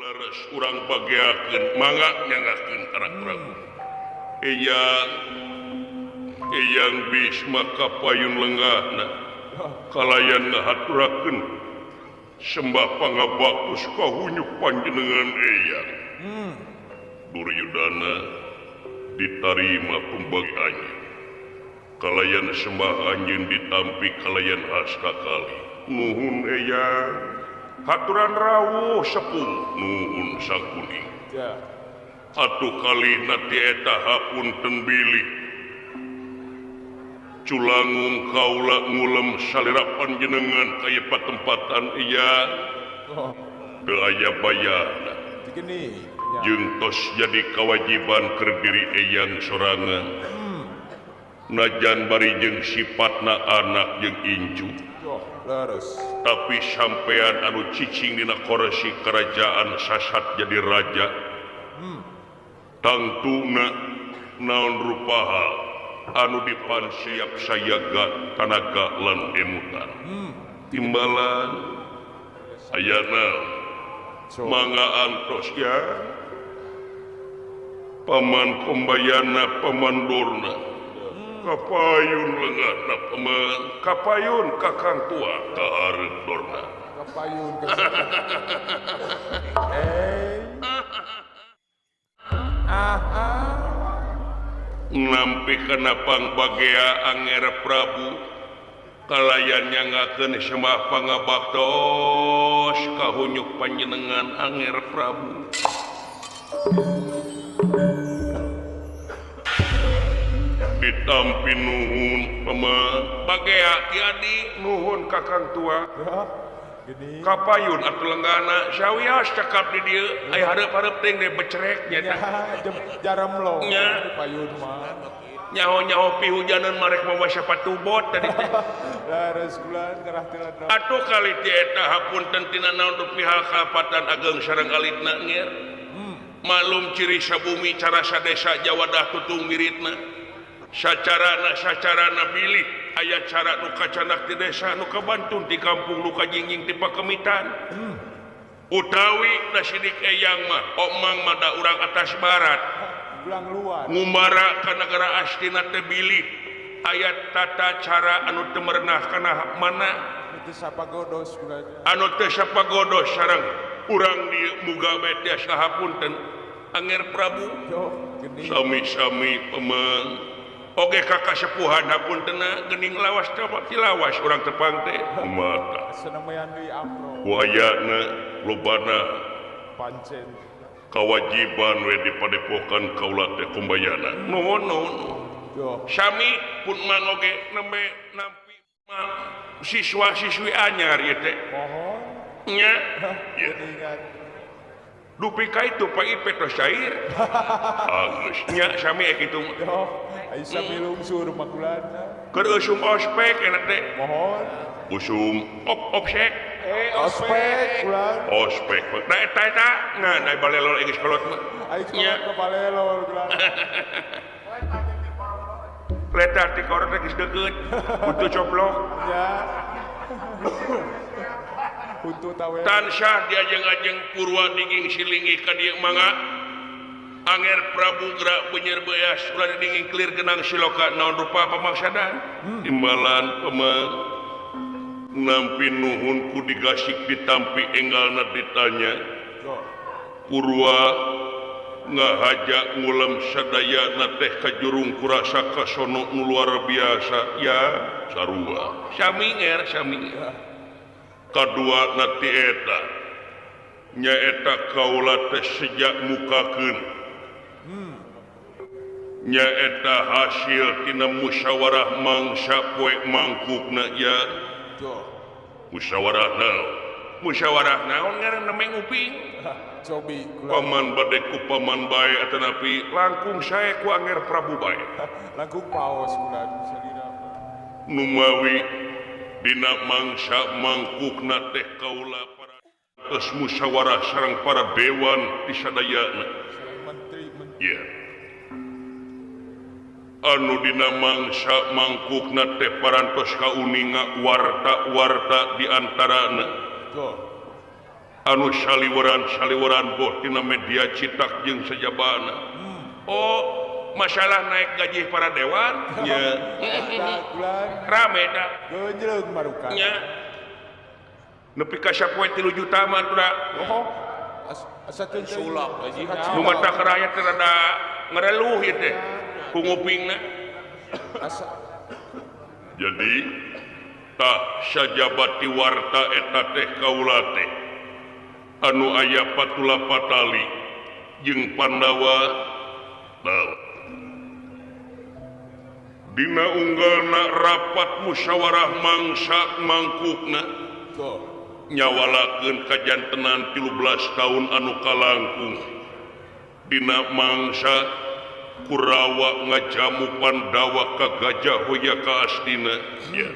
Leres urang bageakeun mangga nyangakeun anak Prabu. Eyang Eyang Bisma kapayun lenggahna kalayan ngahaturakeun sembah pangabaktos kahunyuk panjenengan Eyang. Duryudana ditarima pembagiannya kalayan sembah anjeun ditampi kalayan hasta kali. Nuhun Eyang, haturan rawuh sepuh nuhun sakuning. Atuh kalihna ti eta hapunten bilih culangung kaula ngulem salira panjenengan ka ieu patempatan Eyang. Teu aya bayana jeung tos jadi kewajiban keur diri Eyang sorangan. Najan bari jeung sipatna anak jeung incu. Tapi sampean anu cicing dina koresi kerajaan sasat jadi raja. Tangtuna naon rupa hal anu dipan siap sayaga tanaga lan emutan. Timbalan ayana mangga antos ya Paman Kumbayana Paman Dorna kapayun lenganna paman kapayun kakang tua kahareup Dorna kapayun. Nampi kana pangbagea Anger Prabu kalayan nyangakeun sembah pangabaktos kahunyuk panjenengan Anger Prabu. Ditampi nuhun paman bagea ti adi nuhun kakang tua kapayun atuh lenggana sawios cekap di dieu aya hareup-hareup teh ge becerek nya jaram lo payun mah nyaho-nyaho pihujaneun marek mawa sepatu bot tadi teh. Leres bulan ngerah tina atuh kali ti eta hapunten tina naon rupi hal kapatan ageng sareng alitna ngir. Maklum ciri sabumi cara sadesa jawadah tutung miritna sacarana sacarana bilih aya cara nu kacanak di desa nu kabantun di kampung nu kajingjing di pakemitan. Utawi nasidik Eyang mah omang mah da urang atas barat ngumbara ka nagara Astina teh bilih aya tata cara anu teu merenah kana mana anu teu sapagodos sareng urang di muga bae tiasa hapunten Anger Prabu. Sami-sami pemeng oge kakak sepuhan hapuntena geuning lawas coba tilawas urang tepang teh mata wayana lobana pancen kawajiban we di padepokan kaula teh Kumbayana. Nuhun nuhun sami pun mang oge nembe nampi siswa-siswi anyar ieu teh nya dupi ka itu Pak Ipe tos cair. Geus nya sami kitu mah. Ai sami lungsur makulana. Keur usum ospek enak teh. Mohon. Usum opsek. Ospek ulah. Ospek. Da eta eta ngan ai balelol geus kolot mah. Ai kolot ke balelol ulah. Letar ti korot geus deukeut. Butuh coplok. Ya. Tansah diajeng-ajeng Purwa dingin silingi ka dieu mangga Anger Prabu gerak benyer beas ulah dingin clear genang siloka naon rupa pamaksadan. Timbalan pemeng nampi nuhun ku digasik ditampi enggalna ditanya Purwa ngahaja ngulem sadayana teh kajurung kurasa kasono nu luar biasa ya sarua sami nger sami. Kadua nati eta nyaeta kaula teh sejak mukakeun nyaeta hasil tina musyawarah mangsa poe mangkukna ya musyawarah naon musyawarah naon ngaranna nembe nguping cobi paman bade ku paman bae atanapi langkung sae ku Anger Prabu bae langkung paos bulan salira numawi dina mangsa mangkukna teh kaula para tos musyawarah sareng para dewan di sadayana ya anu dina mangsa mangkukna teh parantos kauninga warta-warta di antarana Anu saliweran-saliweran boh tina media citak jeung sajabana. Oh, masalah naik gaji para dewan nya. Rame da. Geunjleung marukan. Nya. Nepi ka sapoe 3 juta mah da. Oh, asa teu sulap gaji. Nu mata rakyat teh rada ngereluh ieu teh. Ku ngupingna. Jadi tah sajabati warta eta teh kaula teh anu aya patula patali jeung Pandawa dina unggalna rapat musyawarah mangsa mangkukna nyawalakeun kajantenan 13 tahun anu kalangkung dina mangsa Kurawa ngajamu Pandawa ka Gajah Hoya ka Astina nya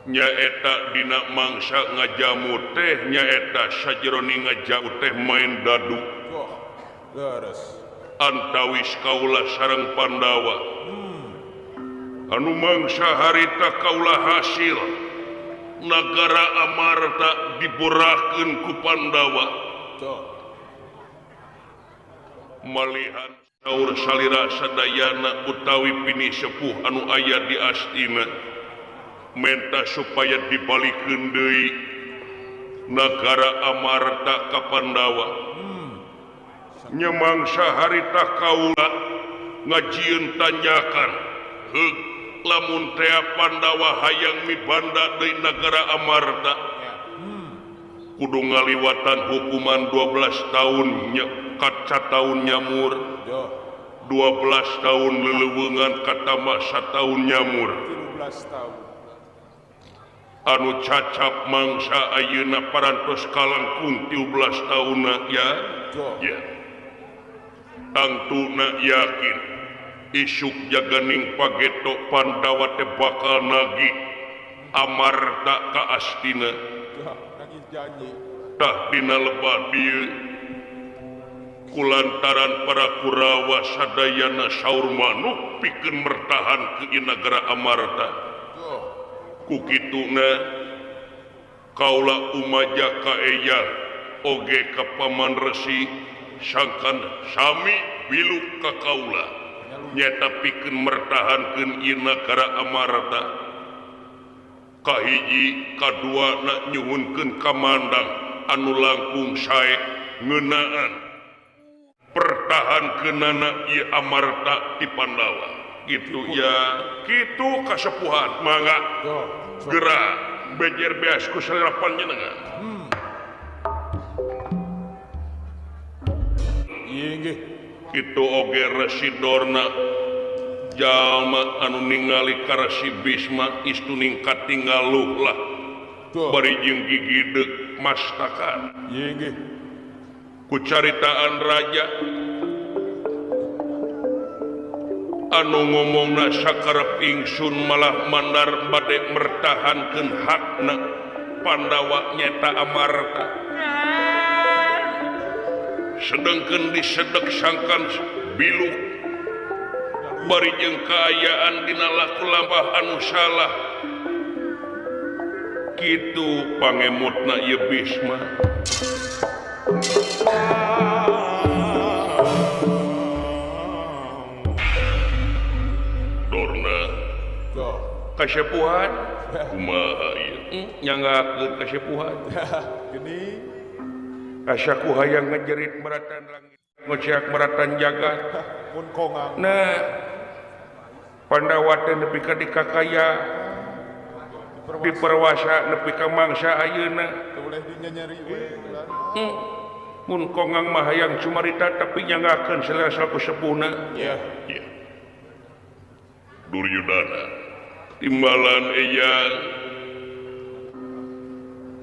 nyaeta dina mangsa ngajamu teh nyaeta sajerone ngajamu teh main dadu antawis kaula sareng Pandawa anu mangsa harita kaula hasil nagara Amarta diborakeun ku Pandawa malihan saur salira sadayana utawi pini sepuh anu aya di Astina menta supaya dibalikeun deui nagara Amarta ka Pandawa. Nya mangsa harita kaula ngajieun tanjakan heug lamun tea Pandawa hayang mibanda deui nagara Amarta kudu ngaliwatan hukuman 12 tahun kaca tahun nyamur 12 tahun leleuweungan katama satahun nyamur 13 tahun anu cacap mangsa ayeuna parantos kalangkung 13 tahunna ya ya tangtuna yakin isuk jaganing pageto Pandawa teh bakal nagih Amarta ka Astina tah dina lebah dieu kulantaran para Kurawa sadayana saur manuk pikeun mertahan ke nagara Amarta ku kituna kaula umaja ka eyang oge ka paman resi sangkan sami biluk ka kaula nyata pikeun mertahankeun ieu nagara Amarta kahiji kadua na nyuhunkeun kamandang anu langkung sae ngeunaan pertahankeunana ieu Amarta ti Pandawa gitu ya kitu kasepuhan mangga gerak bejer beas ku salira panjenengan. Inggih kitu oge Resi Dorna jalma anu ningali ka Resi Bisma istuning katinggaluh lah bari jeung gigideg mastakan. Inggih ku caritaan raja anu ngomongna sakarep ingsun malah mandar bade mertahankeun hakna Pandawa nyeta Amarta sedengkeun disedek sangkan biluk bari jeung kaayaan dina laku lampah anu salah kitu pangemutna ieu Bisma. Dorna kasepuhan kumaha ieu nyanggakeun kasepuhan geuning asa ku hayang ngajerit meratan langit ngoceak meratan jagat mun kongang nah Pandawa teh nepi ka dikakaya diperwasa nepi ka mangsa ayeuna teu boleh dinyanyeri we mun kongang mah hayang cumarita tapi nyanggakeun salira ku sepuhna ya ya Duryudana timbalan eyang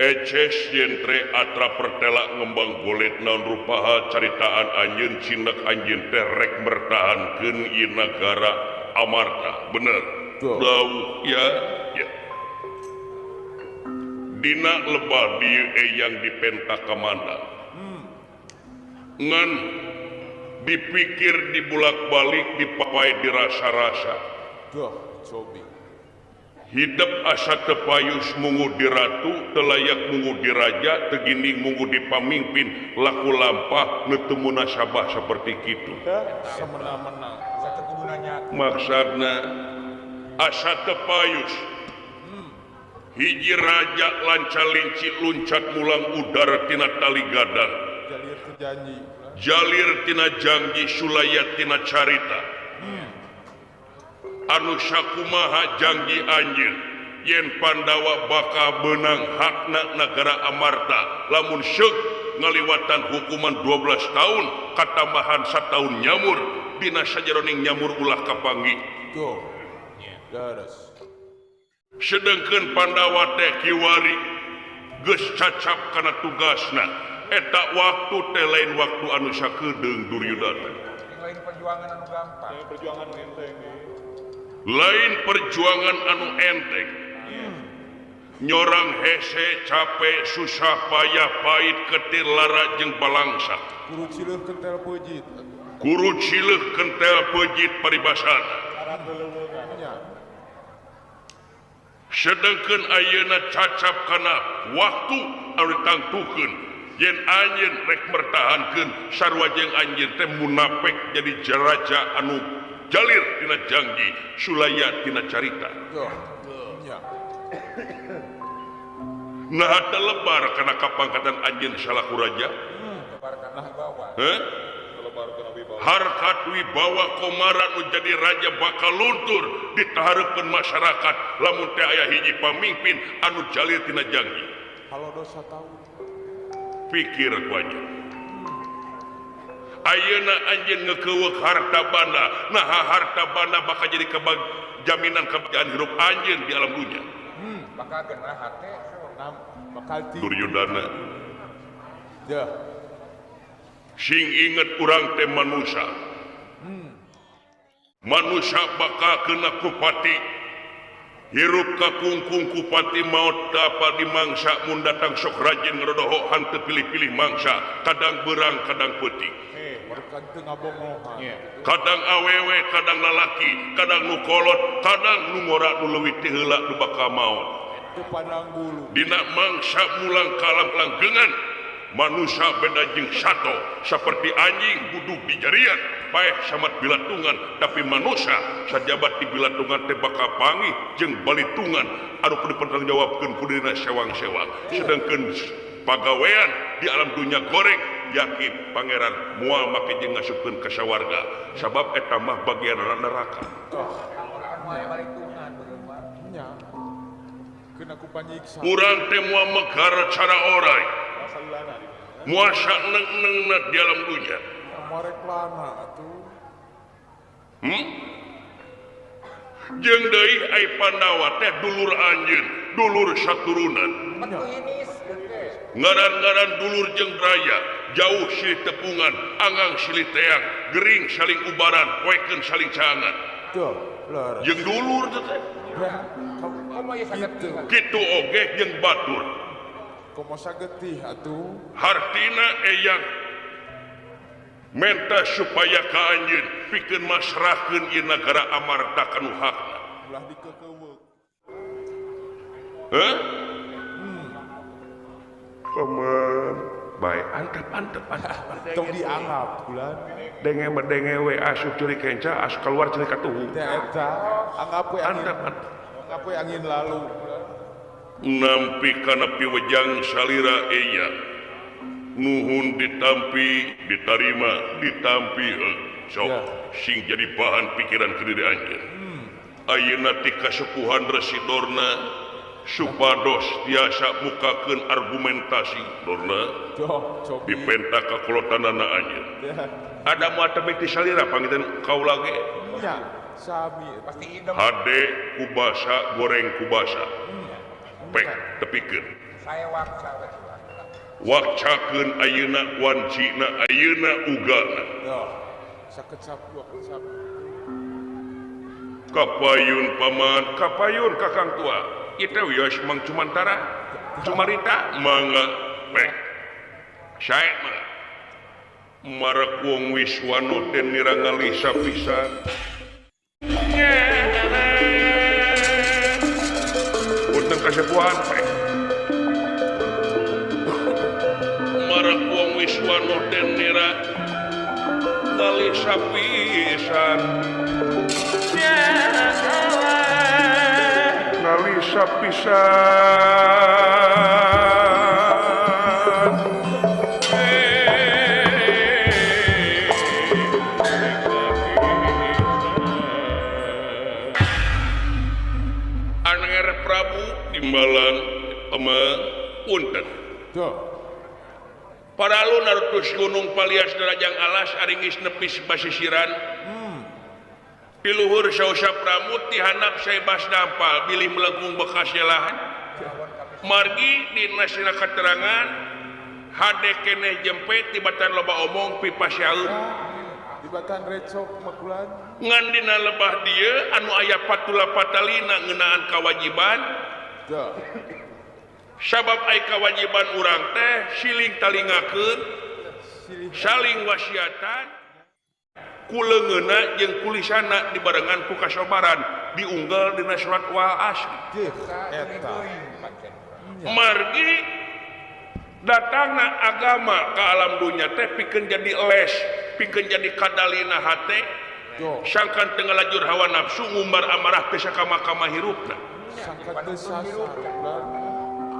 eces jentre atra pertela ngembang golet naon rupaha caritaan anjeun cindak anjeun teh rek mertahankeun ieu nagara Amarta bener dawuh ya ya dina lebah dieu eyang dipenta kamandang ngan dipikir dibulak-balik dipapai dirasa-rasa duh cobi Hidup asa tepayus mungu di ratu, telayak mungu di raja, teginding mungu di pamimpin, laku lampah nu teu munasabah seperti kitu. Semena-mena. Maksudna asa tepayus. Hiji raja lanca linci luncat mulang udara tina tali gadang. Jalir tina janji sulaya tina carita. Anu sakumaha janji anjeun yen Pandawa bakal beunang hakna nagara Amarta lamun seuk ngaliwatan hukuman 12 tahun katambahan sataun nyamur dina sajeroning nyamur ulah kapanggih. Tuh. Daras. Sedengkeun Pandawa teh kiwari geus cacap kana tugasna eta waktu teh lain waktu anu sakedeung Duryudana. Lain perjuangan anu gampang. Lain perjuangan enteng. Lain perjuangan anu enteng. Nyorang hese capek susah payah pahit ketir lara jeung balangsa. Kuru cileuh kentel peujit. Kuru cileuh kentel peujit paribasana. Sedengkeun ayeuna cacap kana waktu anu ditangtukeun yen anjeun rek mertahankeun sarua jeung anjeun teh munafik jadi raja anu jalir tina janji sulaya tina carita. Nah teu lebar kana kapangkatan anjeun salaku raja. Heh? Harkat wibawa komara nu jadi raja bakal luntur ditahareupeun masyarakat lamun teh aya hiji pamimpin anu jalir tina janji. Halodosa tahu. Pikir ku anjeun. Ayeuna anjeun ngekeuweuk harta banda, naha harta banda bakal jadi jaminan kebahagiaan hirup anjeun di alam dunia. Bakal genah hate bakal Duryudana. Ya. Sing inget urang teh manusia. Manusia bakal kena kupati. Hirup kakungkung kupati maut apa di mangsa mun datang sok rajin ngerodoho hanteu pilih-pilih mangsa, kadang berang kadang peuting. Kadang awewe, kadang lalaki, kadang nu kolot, kadang nu ngora nu leuwih ti heula nu bakal maot. Dina mangsa mulang kalam langgengan manusia beda jeung sato seperti anjing buduk di jarian paeh samat bilatungan tapi manusia sajabat di bilatungan teh bakal panggih jeung balitungan anu kudu dipertanggungjawabkeun ku dirina sewang-sewang sedangkeun pagawean di alam dunia goreng yakin pangeran moal make jeung ngasupkeun ka sawarga sabab eta mah bagian neraka. Urang teh moal megar cara orai muasa neng-nengna di alam dunia. Jeung deui ai Pandawa teh dulur anjeun, dulur saturunan. Ngaran-ngaran dulur jeung raya, jauh silih tepungan, angang silih teang, gering saling ubaran, poekeun saling caangan. Jeung dulur teh. Kitu oge jeung batur. Komo sagetih atuh. Hartina eyang menta supaya ka anjeun pikeun masrahkeun ieu nagara Amarta kanu hakna. Ulah dikekeuweuk. Heh? Paman, bae antep antep antep. Tong dianggap bulan. Denge merdenge we asup ceuli kenca, asup keluar ceuli katuhu. Teh eta, anggap we angin. Antep antep. Anggap we angin lalu. Nampi kana piwejang salira eya nuhun ditampi ditarima ditampi sok ya. Sing jadi bahan pikiran ke diri anjeun. Ayeuna ti kasepuhan Resi Dorna supados tiasa mukakeun argumentasi Dorna dipenta ka kolotanana anjeun. Ada moal tebih ti salira panginten kaula ge nya sami pasti idem hade kubasa goreng kubasa. Pek tepikeun wakcakeun ayeuna wancina ayeuna ugana kapayun paman kapayun kakang tua ieu teh wios mang cumantara cumarita mangga pek sae mah marek wong Wiswano teh nirangali sapisan. Kasepuhan pek. Marak wong Wiswano den nira ngalisa pisan. Ngalisa pisan. Anger Prabu timbalan emang punten. Paralu narutus gunung palias derajang alas aringis nepis basisiran. Piluhur sausa pramut dihanap sebas dampal bilih melengkung bekas lahan. Margi dina sina keterangan hade keneh jempe tibatan loba omong pipasyaeun. Tibatan recok makulan. Ngan dina lebah dieu anu aya patula patalina ngeunaan kawajiban. Sabab ai kawajiban urang teh siling talingakeun, saling wasiatan, kuleungeuna jeung kulisana dibarengan ku kasobaran diunggal dina surat Wal Asr. Margi datangna agama ka alam dunya teh pikeun jadi les, pikeun jadi kadalina hate, sangkan teu ngalajur hawa nafsu ngumbar amarah teh sakama-kama hirupna.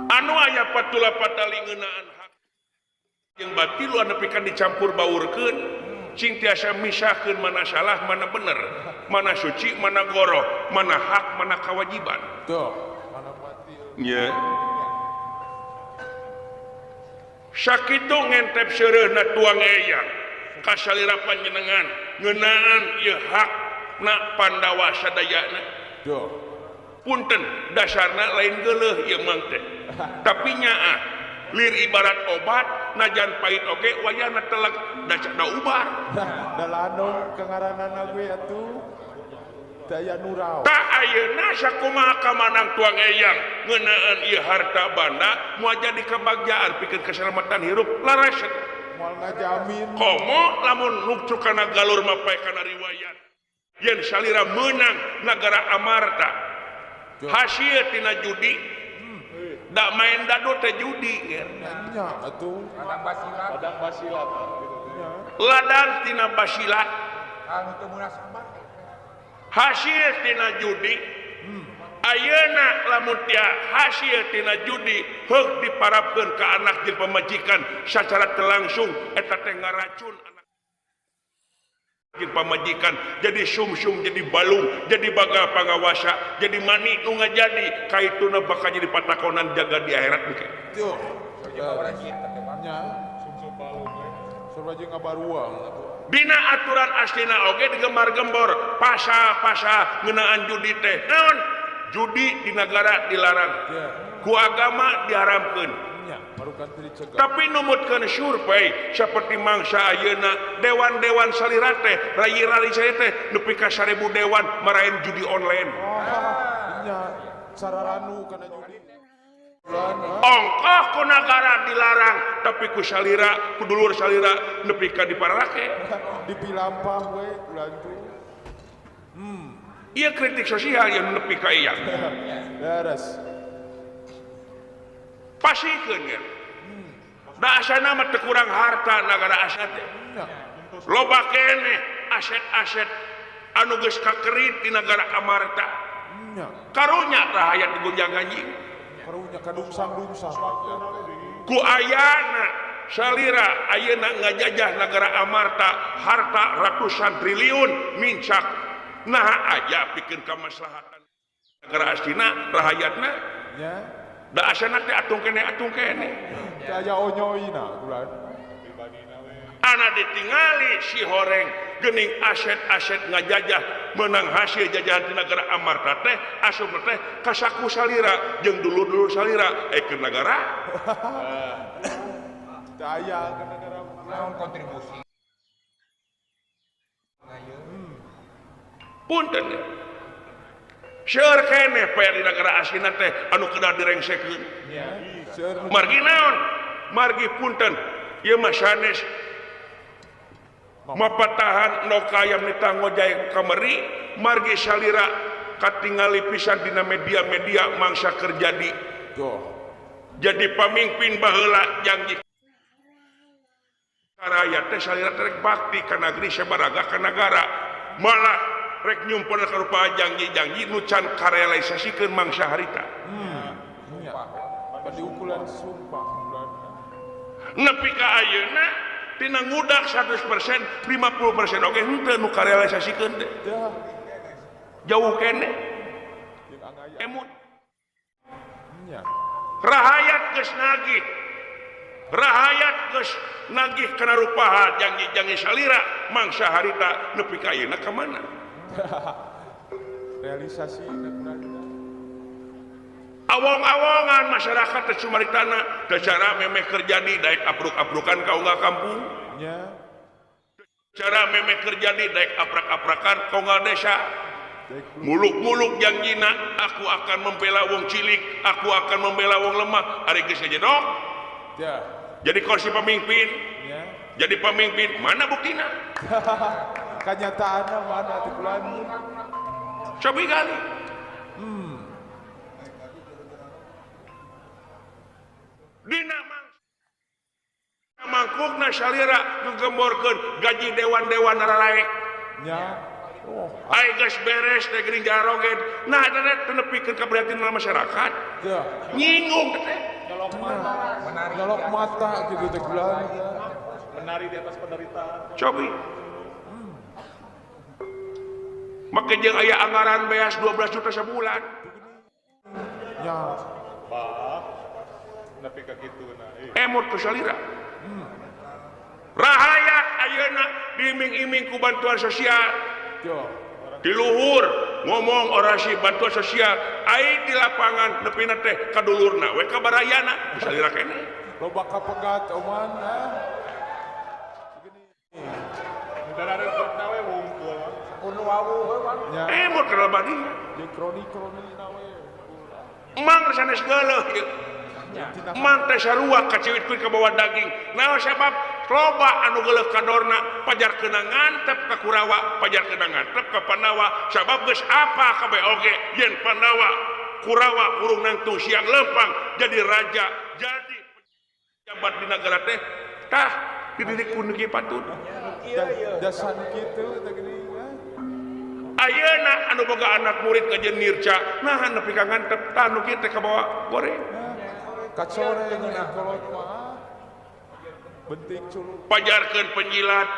Anu aya patula patali ngeunaan hak jeung batil anu pikeun dicampur baurkeun, cing tiasa misahkeun mana salah mana bener, mana suci mana goroh, mana hak mana kewajiban. Tuh, mana batil. Nya. Sakitu ngentep seureuhna tuang eyang kasalira panjenengan ngeunaan ieu hak na Pandawa sadayana. Tuh. Punten dasarna lain geuleuh ieu mang teh. Tapi nyaah lir ibarat obat najan pahit oge wayahna telek da ubar. Da lanong kangaranana ge atuh daya nurau. Ta ayeuna sakumaha kamanang tuang eyang ngeunaan ieu harta banda moal jadi kebagjaan pikeun keselamatan hirup laras. Moal ngajamin. Komo lamun nukcu kana galur mah pae kana riwayat. Yen salira meunang nagara Amarta. Hasil tina judi da main dado teh judi nya atuh ladang basilat ladang tina basilat anu teu munasabah hasil tina judi ayeuna lamun tia hasil tina judi heuk diparapkeun ka anak jeung pamajikan sacara teu langsung eta teh ngaracun anak jeung pamajikan jadi sumsum jadi balung jadi baga pangawasa jadi mani nu ngajadi kaituna bakal jadi patakonan jaga di akhirat engke. Tuh nya sumsum balung sarua jeung ngabaruang dina aturan aslina oge digembar-gembor pasal-pasal ngeunaan judi teh naon judi di nagara dilarang ku agama diharamkeun. Tapi numutkeun survei seperti mangsa ayeuna dewan-dewan salira teh rayi-rayi saya teh nepi ka 1000 dewan marahin judi online. Nya sararanu kana judi. Ongkoh ku nagara dilarang tapi ku salira ku dulur salira nepi ka diparake. Dipilampah we ulantu. Ieu kritik sosial yang nepi ka ieu. Beres. Pasikeun ge. Da asana mah teu kurang harta nagara asa teh. Loba keneh aset-aset anu geus kakerit di nagara Amarta. Karunya rahayat digonjang-ganjing. Karunya kadungsang-dungsang. Ku ayana salira ayeuna ngajajah nagara Amarta harta ratusan triliun mincak. Naha aja pikeun kamaslahatan nagara asina rahayatna. Nya. Da asana teh atung keneh atung keneh. Teu aya onyoina kulan. Ana ditingali si horeng geuning aset-aset ngajajah menang hasil jajahan di nagara Amarta teh asup teh kasaku salira jeung dulur-dulur salira keur nagara. Teu aya ke nagara naon kontribusi. Punten. Seueur keneh poe di nagara asina teh anu kedah direngsekeun. Margi naon? Margi punten ieu mah sanes mapatahan no kayam nitah ngojay kameri margi salira katingali pisan dina media-media mangsa kerja di jadi pamimpin baheula janji rakyat teh salira teh rek bakti ka negeri sabaraga ka nagara malah rek nyumpun ka rupa janji-janji nu can karealisasikeun mangsa harita. Diukulan sumpah nepi ka ayeuna tina ngudak 100% 50% oge henteu nu karealisasikeun teh jauh keneh emut rahayat geus nagih rahayat geus nagih kana rupaha janji-janji salira mangsa harita nepi ka ayeuna ka mana realisasi awong-awongan masyarakat teh sumaritana teh cara memeh kerja di daek apruk-aprukan ka unggal kampung nya cara memeh kerja di daek aprak-aprakan ka unggal desa muluk-muluk janjina aku akan membela wong cilik aku akan membela wong lemah ari geus ngajedok jadi kursi pemimpin ya. Jadi pemimpin mana buktina kenyataanna mana teh kula cobi kali dina mangkukna salira ngegemborkeun gaji dewan-dewan nararaek nya oh ai geus beres teh geuning jaroget nah eta teh nepikeun kaprihatin masyarakat nyinggung teh nyolok mata gitu teh kula menari di atas penderitaan cobi make jeung aya anggaran beas 12 juta sebulan nya bah nepi ka kituna emot ku salira rahayat ayeuna diiming-iming ku bantuan sosial di luhur ngomong orasi bantuan sosial ai di lapangan nepina teh kadulurna we ka barayana ku salira keneh loba kapegat oman emot ka badi jeung kroni-kroni na we mang sanes geuleuh ieu mang teh sarua kaciwit kuy ka bawa daging naon sabab loba anu geuleuh kadorna pajar kena ngantep ka Kurawa pajar kena ngantep ka Pandawa sabab geus apa kabeh oge yen Pandawa Kurawa urung nangtung siang lempang jadi raja jadi pejabat di nagara teh tah dididik ku nu kieu patut dasan kitu teh geuning ayeuna anu boga anak murid kajeun nirca nah nepi ka ngantep tah nu kieu teh kabawa goreng kacore kolot mah benting culuk pajarkeun penjilat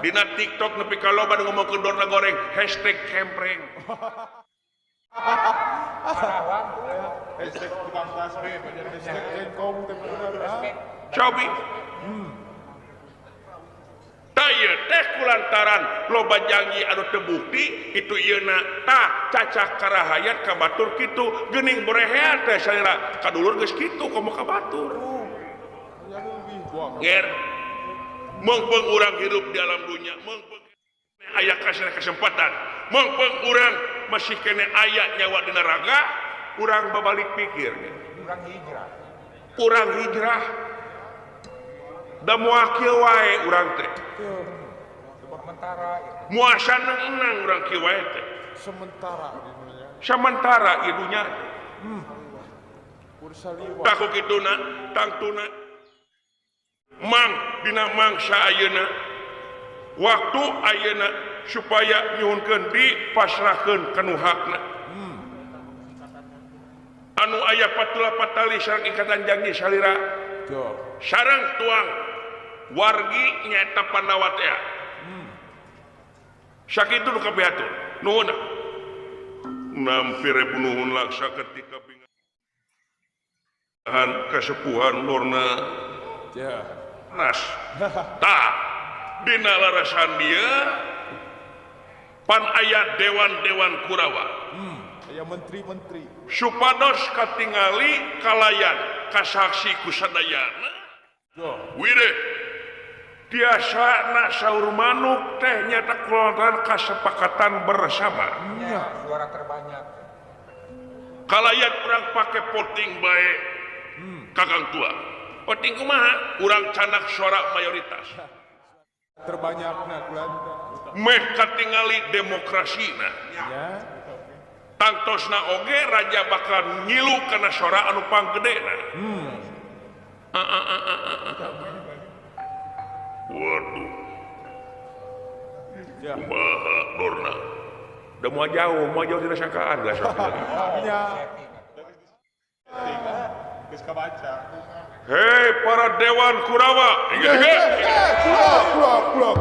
dina TikTok nepi ka loba nu ngomongkeun dorna goreng hashtag kempreng hashtag tukang tasbih hashtag kengkong teh bener cobi tah teh kulantaran loba janji anu teu bukti itu ieuna tah cacak karahayat ka batur kitu geuning borehean teh salira kadulur geus kitu komo ka batur nger mengpeng urang hirup di alam dunia mengpeng aya kesempatan mengpeng urang masih kene aya nyawa dina raga urang babalik pikir urang hijrah da moal kieu wae urang teh moal saneng-enang urang kieu wae teh sementara sementara ieu dunya tah ku kituna tangtuna mang dina mangsa ayeuna waktu ayeuna supaya nyuhunkeun dipasrahkeun ka nu hakna anu aya patula patali sareng ikatan janji salira sareng tuang wargi nyaeta Pandawa teh sakitu nu kapihatur nuhun nampi rebu nuhun laksa ketika bingahan kasepuhan lorna nas tah dina larasan dia pan aya dewan-dewan Kurawa aya menteri-menteri supados katingali kalayan kasaksi kusadayana wire tiasa na saur manuk teh nyata kulantaran kasepakatan bersama suara terbanyak kalayan urang pake voting bae kakang tua voting kumaha urang canak suara mayoritas terbanyakna meh katingali demokrasina Tangtosna oge raja bakal ngilu kana sora anu panggedena. Waduh. Kumaha Dorna. Da moal jauh dina sangkaan geus. Geus kabaca. Hei para dewan Kurawa. Kula.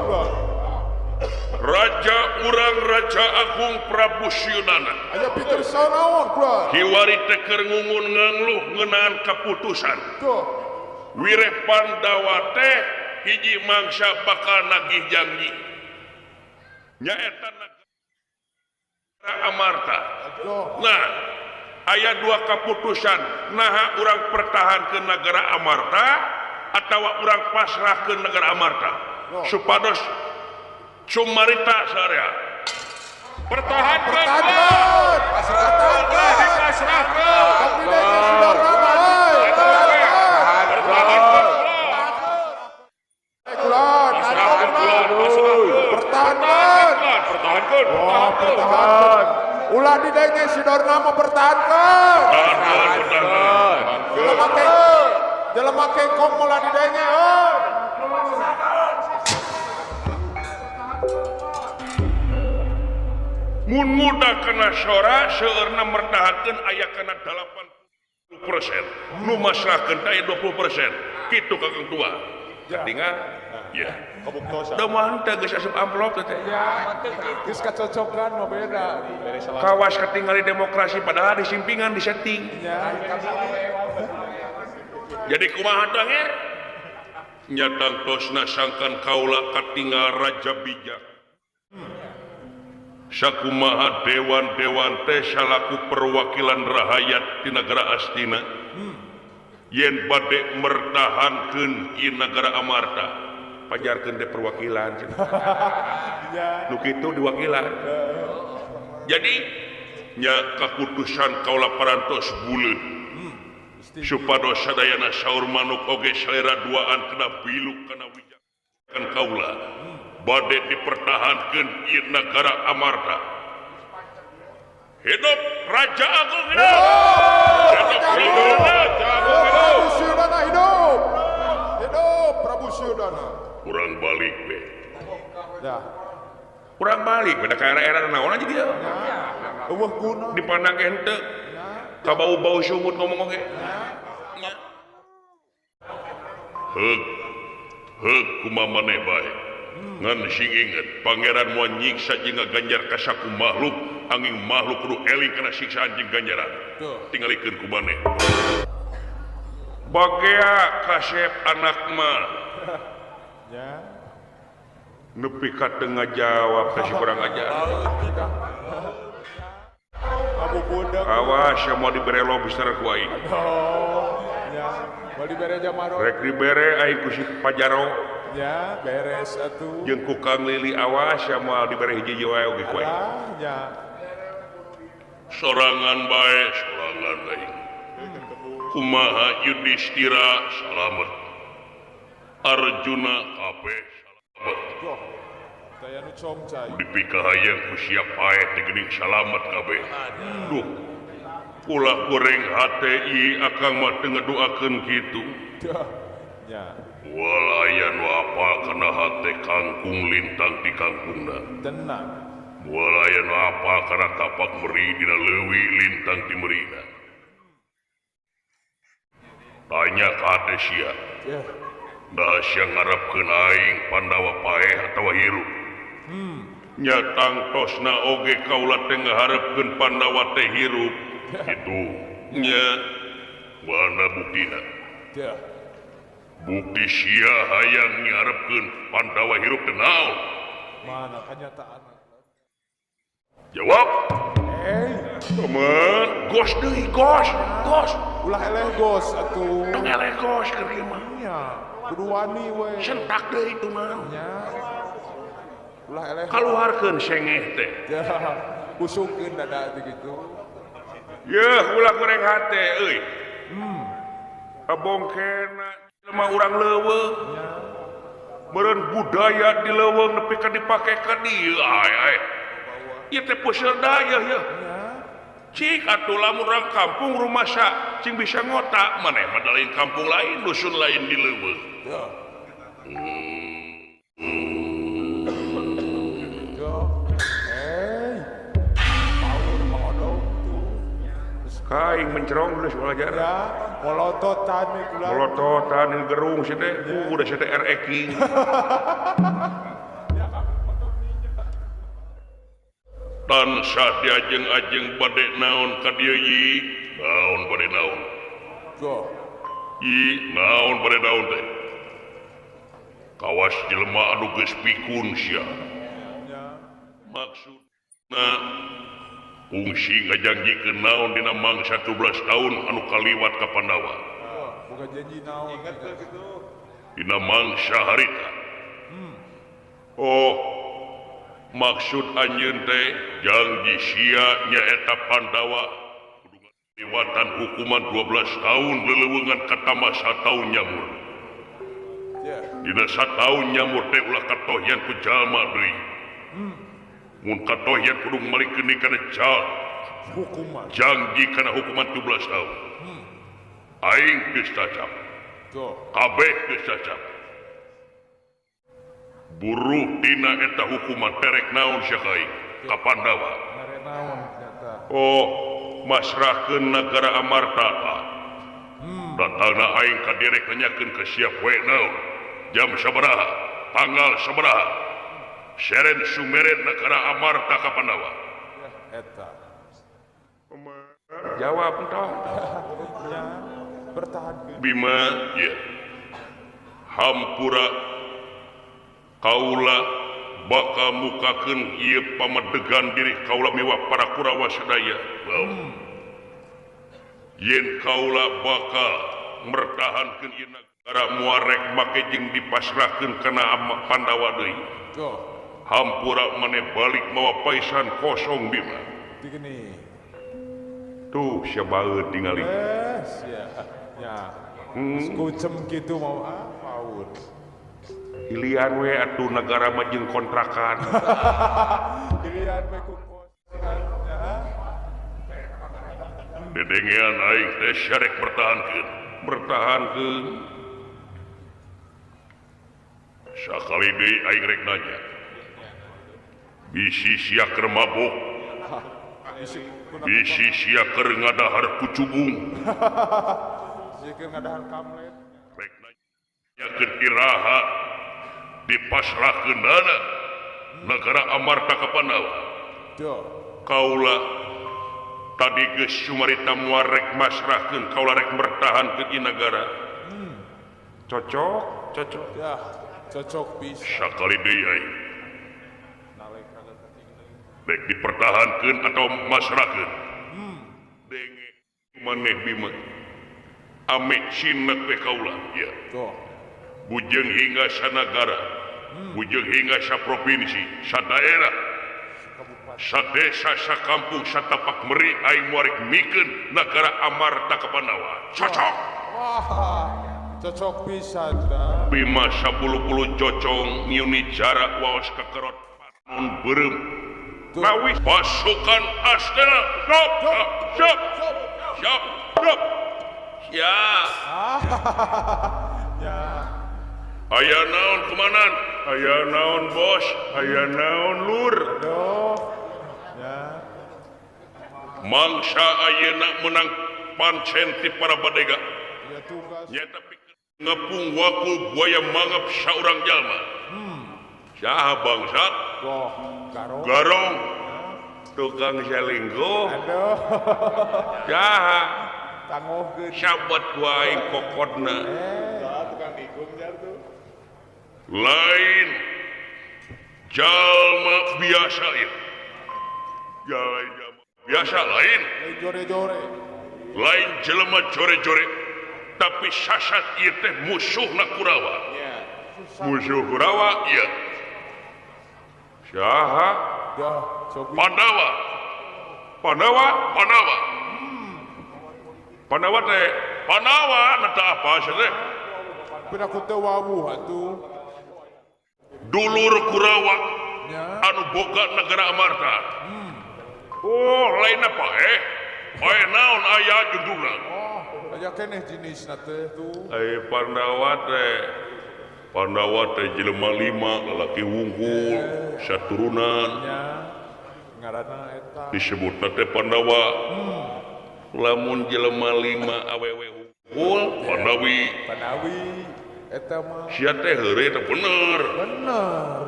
Raja urang Raja Agung Prabu Suyudana. Aya Peter naon kula. Hiwari teh keur ngungun ngangluh ngeunaan kaputusan. Tuh. Wireh Pandawa teh hiji mangsa bakal nagih janji. Nyaeta nagara Amarta. Nah, aya dua kaputusan, naha urang pertahankeun nagara Amarta atawa urang pasrahkeun nagara Amarta. Supados Sumarita sarea. Pertahankan. Pasrahkan. Pasrahkan. Pertahankan. Pertahankan. Ulah didenge si Dorna mempertahankan. Pertahankan. Jelema kengkong ulah didenge. Mun muda kana sora seueurna mertahankeun aya kana 80%. Nu masrahkeun aya 20%. Kitu kakang tua. Katingal? Ya. Kabuktosan. Da moal teh geus asup amplop teh. Ya, geus kacocokan mah beda. Kawas katingali demokrasi padahal disimpingan disetting. Ya. Jadi kumaha teh nger? Nya tangtosna sangkan kaula katingal raja bijak. Sakumaha dewan-dewan teh salaku perwakilan rahayat di negara Astina. Yen bade mertahankeun ieu nagara Amarta, pajarkeun teh perwakilan. Nu kitu diwakilan. Jadi nya kaputusan kaula parantos buleud. Supados sadayana saur manuk oge salera duaan kana biluk kana wijakan kaula. Bade dipertahankeun ieu nagara Amarta. Hidup Raja Agung hidup. Hidup Raja Agung hidup. Prabu Suyudana hidup. Hidup Prabu Suyudana. Kurang balik be. Ya. Kurang balik beda ka era-era naon aja dia. Eueuh guna. Dipandang henteu. Ka bau-bau sungut ngomong oge. Ya. Heug. Heug kumaha maneh bae. Ngan sing inget pangeran moal nyiksa jeung ngaganjar ka saku makhluk angin makhluk kudu eling kana siksaan jeung ganjaran. Tingalikeun ku maneh. Bagea kasep anak mah. Ya. Nepi ka teu ngajawab ka si kurang ajar. Awas ya moal dibere lobster ku aing. Ya, moal dibere jamaro. Rek dibere aing ku si Pajaro. Ya, beres atuh. Jeung ku Kang Lili awas ya moal dibere hiji wae oge ku aing. Ya. Sorangan bae, sorangan aing. Kumaha Yudhistira salamet. Arjuna kabeh salamet. Daya nu comcai. Dipikahayang ku siap paeh teh geuning salamet kabeh. Duh. Ulah goreng hate ieu akang mah teu ngadoakeun kitu. Ya. Moal aya nu apal kana hate kangkung lintang di kangkungna. Tenang. Moal aya nu apal kana tapak meri dina leuwi lintang di merina. Tanya ka hate sia. Ya. Nah sia ngarepkeun aing Pandawa paeh atawa hirup. Nya tangtosna oge kaula teh ngaharepkeun Pandawa teh hirup. Kitu. Nya mana buktina? Ya. Bukti sia hayang ngarepkeun Pandawa hirup teh naon? Mana kenyataan? Jawab. Teman, gos deui, gos, gos. Ulah eleh gos atuh. Tong eleh gos keur ieu mah. Nya, kudu wani we. Sentak deui itu mah. Nya. Ulah eleh. Kaluarkeun sengeh teh. Ya, busungkeun dada teh kitu. Yeuh, ulah goreng hate euy. Abongkena lemah urang leuweung. Meureun budaya di leuweung nepi ka dipake ka dieu ai ai. Ieu teh puseur daya yeuh. Cik atuh lamun urang kampung rumasa cing bisa ngotak maneh mah lain kampung lain dusun lain di leuweung. Kaing mencerong geus belajar. Ya, molototan we kula. Molototan gerung sia teh, udah sia teh RX. Tansah diajeng-ajeng bade naon ka dieu yi? Naon bade naon? Yi, naon bade naon teh? Kawas jelema anu geus pikun sia. Maksudna fungsi ngajanjikeun naon dina mangsa 12 tahun anu kaliwat ka Pandawa. Boga janji naon dina mangsa harita. Oh, maksud anjeun teh janji sia nyaeta Pandawa kudu ngaliwatan hukuman 12 tahun leleuweungan katambah sataun nyamur. Dina sataun nyamur teh ulah katohyan ku jalma deui. Mun katohyan kudu malikeun kana hukuman. Janji kana hukuman 12 tahun. Aing geus cacap. Kabeh geus cacap. Buruh tina eta hukuman terek naon sia ka aing ka Pandawa. Oh, masrahkeun nagara Amarta. Datangna aing ka direk nanyakeun ka sia poe naon, jam sabaraha, tanggal sabaraha. Seren sumeren nagara Amarta ka Pandawa. Eta. Jawab entah. Bertahan. Bima ya. Hampura kaula bakal mukakeun ieu pamadegan diri kaula miwah para Kurawa sadaya. Yen kaula bakal mertahankeun ieu nagara muarek make jeung dipasrahkeun kana Pandawa deui. Hampura maneh balik mawa paisan kosong Bima. Digini. Tuh sia baeud tingali. Sia. Ya. Kucem kitu mau paur. Hilian we atuh nagara mah jeung kontrakan. Hilian we ku kos. Dedengean aing teh syarek bertahankeun, bertahankeun. Sakali deui aing rek nanya. Bisi sia keur mabok. Bisi sia keur ngadahar kucubung. Bisi keur ngadahar kamlet. Rek nanyakeun iraha dipasrahkeunana nagara Amarta ka Pandawa. Kaula tadi geus sumarita moal rek masrahkeun, kaula rek mertahankeun ieu nagara. Cocok, cocok. Ya, cocok bisa. Sakali deui aing. Rek dipertahankeun atau masrahkeun. Denge maneh Bima. Ame cinek we kaula ya. Bujeng hingga sanagara, bujeng hingga saprovinsi, sadaerah, sadesa, sakampung, satapak meri aing muarek mikeun nagara Amarta ka Pandawa. Cocok. Wah, cocok pisan ta. Bima 10 cocong ngiuni jarak waos kekerot panon beureum. Mawi pasukan Astana siap siap siap siap. Ya. Ya. Aya naon kumanan? Aya naon bos? Aya naon lur? Aduh. Ya. Mangsa ayeuna menang pancen ti para badega. Ya tugas. Nyata pikeun ngepung wakul buaya mangap saurang jalma. Saha bangsat? Goh, garong. Garong. Tukang selingkuh. Aduh. Saha? Tangohkeun. Sabat ku aing kokodna. Tukang nikung jar tuh. Lain jalma biasa ya. Lain jalma biasa lain. Lain jore-jore. Lain jelema jore-jore. Tapi sasat ieu teh musuhna Kurawa. Musuh Kurawa ieu. Saha? Pandawa. Pandawa, Pandawa. Pandawa teh, Pandawa na teu apa sia teh? Piraku teu wawuh atuh. Dulur Kurawa anu boga negara Amarta. Oh, lain apa eh? Oe naon aya judulna. Oh, aya keneh jenisna teh tuh. Ai Pandawa teh. Pandawa teh jelema 5 lalaki wungkul, saturunan. Nya. Ngaranna eta. Disebutna teh Pandawa. Lamun jelema 5 awewe wungkul, Pandawi. Pandawi eta mah. Sia teh heureuy teh bener. Bener.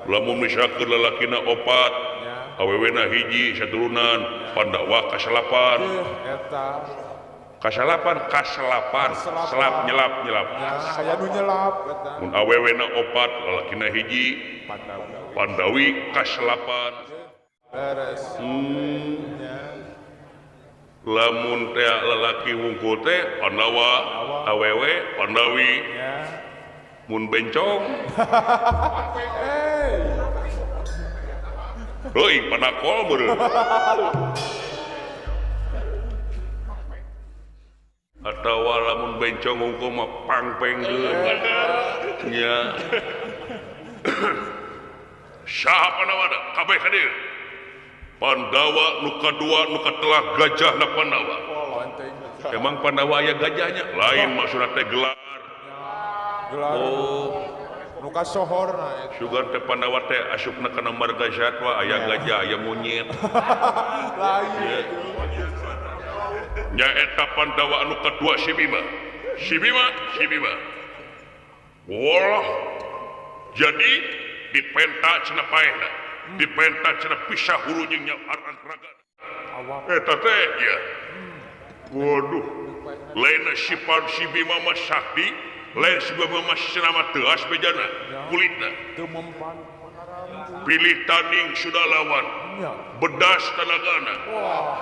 Lamun misalkeun lalakina 4, awewena hiji saturunan, Pandawa kasalapan. Eta. Kasalapan, kasalapan, selap nyelap nyelap. Aya nu nyelap eta. Mun awewena 4, lalakina hiji, Pandawi kasalapan. Beres. Lamun teh lalaki wungkul teh Pandawa, awewe Pandawi. Mun bencong. Heuy, panakol meureun. Atawa lamun bencong wungkul mah pangpengkeun. Nya. Saha Pandawa kabeh hadir. Pandawa nu kadua nu katelah gajahna Pandawa. Emang Pandawa aya gajahnya? Lain maksudna teh gelar. Gelar. Oh. Nu kasohorna eta. Sugan teh Pandawa teh asupna kana marga satwa aya gajah aya monyet. Lain. Nya eta Pandawa anu kadua si Bima. Si Bima, si Bima. Wah. Jadi dipenta cenah paehna. Dipenta cenah pisah hulu jeung nya arang-raga. Eta teh ya. Waduh. Lain sifat si Bima mah sakti, lain si Bima mah cenah mah teuas bejana kulitna. Teu mempan. Pilih tanding sudah lawan. Bedas tenagana. Wah,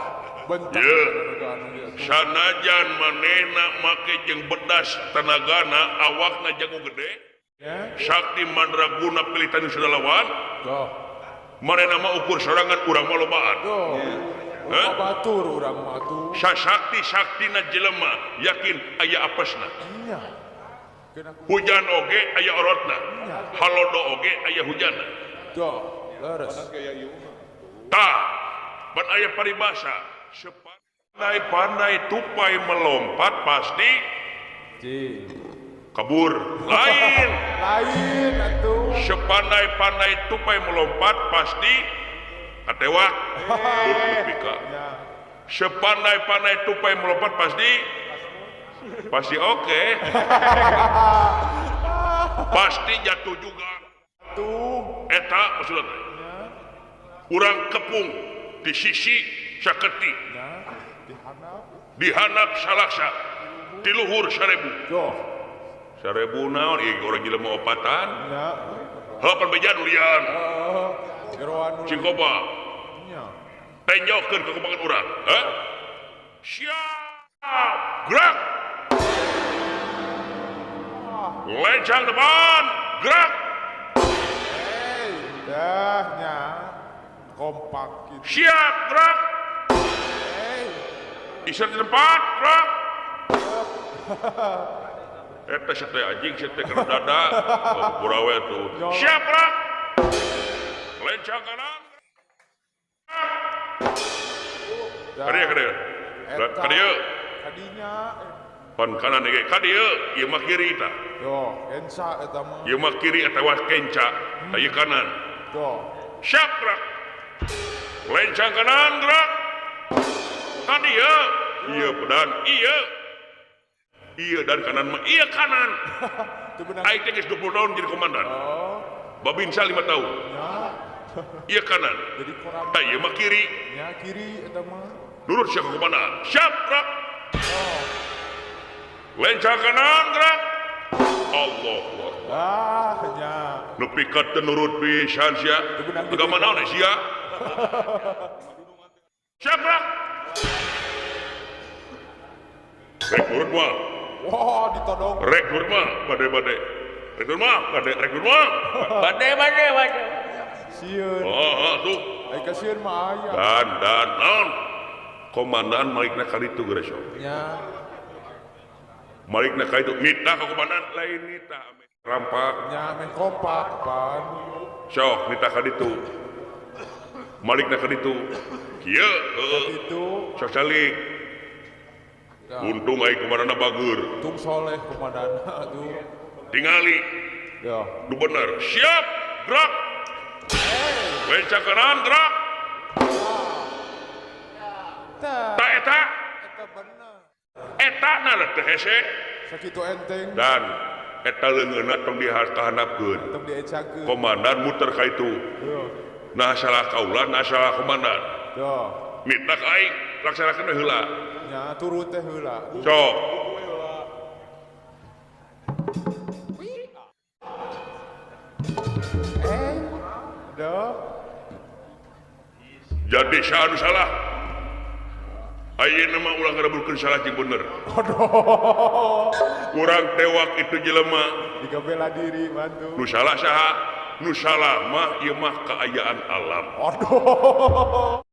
bentak tenagana. Sanajan manehna make jeung bedas tenagana awakna jago gede. Sakti mandraguna pilih tanding sudah lawan. Manehna mah ukur sorangan urang mah lobaan. Hah? Batur urang mah atuh. Sakti-saktina jelema yakin aya apesna. Hujan oge aya orotna. Halodo oge aya hujanna. Tuh, leres. Tah, pan aya paribasa, sepandai-pandai tupai melompat pasti kabur. Lain. Lain atuh. Sepandai-pandai tupai melompat pasti katewak. Sepandai-pandai tupai melompat pasti pasti oke. Pasti jatuh juga. Tuh. Eta maksudna teh. Urang kepung di sisi saketi. Dihanap salaksa. Di luhur 1000. Tuh. 1000 naon ieu urang jelema opatan. Heuh pan bejan ulian. Cingkoba. Tenjokeun ka kumaha urang. Heh. Siap. Gerak. Lencang depan, gerak. Hey, dahnya kompak gitu. Siap, gerak. Hey. Istirahat di tempat, gerak. Eta sate anjing, sate kena dada. Oh, purawe tuh. Siap, gerak. Lencang kanan. Kadieu, kadieu. Kadieu. Kadinya. Pan kanan ge kadieu, ieu mah kiri tah. Tuh, kenca eta mah. Ieu mah kiri atawa kenca, ieu kanan. Tuh. Siap gerak. Lencang kanan gerak. Kadieu, ieu pedan, ieu. Ieu dan kanan mah ieu kanan. Aing teh geus 20 tahun jadi komandan. Oh. Babinsa 5 tahun. Ieu kanan. Jadi koram. Tah ieu mah kiri. Nya kiri eta mah. Nurut sia ka komandan. Siap gerak. Lencang kanan gerak. Allahu Akbar. Ah, nya. Nepi ka teu nurut pisan sia. Agama naon sia? Siap gerak. Rek nurut mah. Wah, ditodong. Rek nurut mah, bade-bade. Rek nurut mah, bade, rek nurut mah. Bade-bade, bade. Sieun. Oh, tuh. Ai kasieun mah aya. Dan naon? Komandan malikna kali itu geus. Nya. Malikna ka itu nita ka komandan lain nita rampak. Nya meh kompak pan. Sok nita ka ditu. Malikna ka ditu. Kieu heuh. Itu. Sok calik. Untung ai kumadana bager. Untung soleh kumadana atuh. Tingali. Ya. Nu bener. Siap, gerak. Lenca kanan gerak. Ta eta. Eta bener. Eta na teh hese. Sakitu enteng. Dan eta leungeunna tong dihartahanapkeun. Tong diecakeun. Komandan muter ka itu. Nah salah kaula, nah salah komandan. Yo. Mitna ka aing laksanakeun heula. Nya turun teh heula. Sok. Jadi saha nu salah? Ayeuna mah ulah ngarebutkeun salah jeung bener. Aduh. Urang tewak itu jelema. Digabela diri bantu. Nu salah saha? Nu salah mah ieu mah kaayaan alam. Aduh.